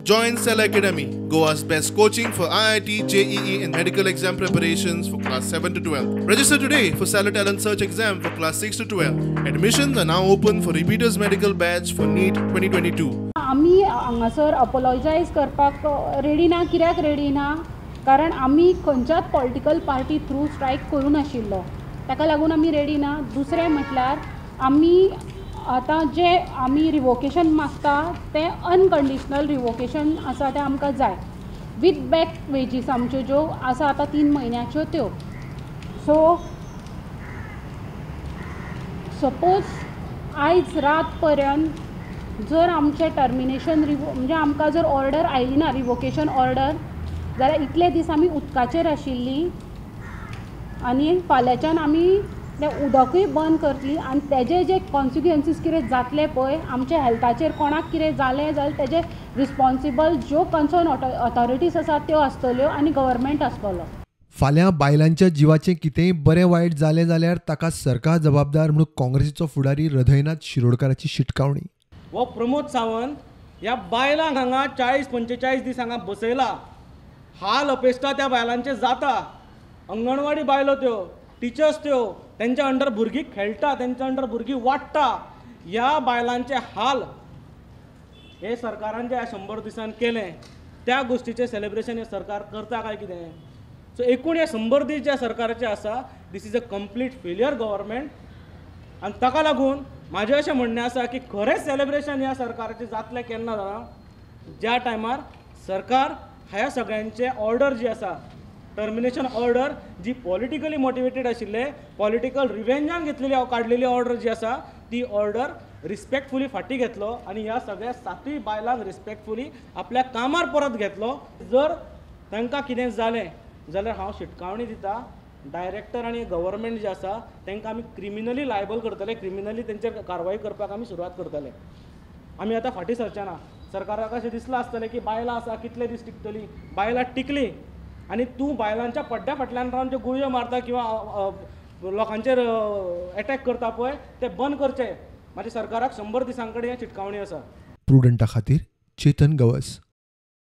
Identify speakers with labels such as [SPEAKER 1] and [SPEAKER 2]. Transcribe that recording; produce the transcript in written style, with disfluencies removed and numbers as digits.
[SPEAKER 1] Join Cell Academy, Goa's best coaching for IIT, JEE and medical exam preparations for class 7 to 12. Register today for Cellar Talent Search exam for class 6 to 12. Admissions are now open for repeaters medical batch for NEET 2022.
[SPEAKER 2] आमी हांगासर अपोलॉजायज करपाक ready ना. कित्याक ready ना? कारण आमी खंयच्याच political party through strike करूं नाशिल्लो, ताका लागून आमी रेडी ना. दुसरें म्हटल्यार आमी आतां जे आमी रिवोकेशन मागता तें अनकंडिशनल रिवोकेशन आसा, तें आमकां जाय विथ बॅक वेजीस आमच्यो ज्यो आसा आतां 3 म्हयन्याच्यो त्यो. सो सपोज आयज रात पर्यंत जर आमचें टर्मिनेशन म्हणजे आमकां जर ऑर्डर आयली ना, रिवोकेशन ऑर्डर, जाल्यार इतले दीस आमी उदकाचेर आशिल्ली आनी फाल्यांच्यान आमी तें उदकूय बंद करतली आनी तेजे जे कॉन्सिक्वन्सीस कितें जातले पळय आमच्या हेल्थाचेर, कोणाक कितें जालें जाल्यार तेजे रिस्पॉन्सिबल ज्यो कन्सर्न ऑथॉरिटीज आसात त्यो आसतल्यो आनी गव्हर्मेंट आसतलो.
[SPEAKER 3] फाल्यां बायलांच्या जिवाचें कितेंय बरें वायट जालें जाल्यार ताका सरकार जबाबदार म्हणून काँग्रेसीचो फुडारी हृदयनाथ शिरोडकाराची शिटकावणी.
[SPEAKER 4] हो प्रमोद सावंत ह्या बायलांक हांगा 40-45 दीस हांगा बसयला. हाल अपेश्टा त्या बायलांचे जाता. अंगणवाडी बायलो त्यो, टिचर्स त्यो, तेंच्या अंडर भुरगीं खेळटा, तेंच्या अंडर भुरगीं वाडटा. ह्या बायलांचे हाल हे सरकारान जे 100 दिसान केलें त्या गोश्टीचें सेलिब्रेशन हें सरकार करता काय कितें? सो एकूण हे 100 दीस ज्या सरकाराचे आसा, this is a complete failure government. आनी ताका लागून म्हाजें अशें म्हणणें आसा की खरेंच सेलिब्रेशन ह्या सरकाराचें जातलें केन्ना जाणा? ज्या टायमार सरकार ह्या सगळ्यांचे ऑर्डर जी आसा, टर्मिनेशन ऑर्डर जी पॉलिटिकली मोटिवेटेड आशिल्ले, पॉलिटिकल रिवेंजान घेतलेली काडलेली ऑर्डर जी आसा ती ऑर्डर रिस्पेक्टफुली फाटीं घेतलो आनी ह्या सगळ्या 7 बायलांक रिस्पेक्टफुली आपल्या कामार परत घेतलो. जर तांकां कितें जालें जाल्यार हांव शिटकावणी दिता, डायरेक्टर आनी गव्हर्मेंट जे आसा तांकां आमी क्रिमिनली लायबल करतले, क्रिमिनली तेंचेर कारवाई करपाक आमी सुरवात करतले. आमी आतां फाटीं सरचे ना. सरकाराक अशें दिसलां आसतलें की बायलां आसा कितले दीस टिकतलीं, बायलां टिकलीं आनी तूं बायलांच्या पड्ड्या फाटल्यान रावन ज्यो गुळयो मारता किंवा लोकांचेर एटॅक करता पळय ते बंद करचे. म्हाजे सरकाराक 100 दिसां कडेन शिटकावणी आसा.
[SPEAKER 3] प्रुडंटा खातीर चेतन गवस.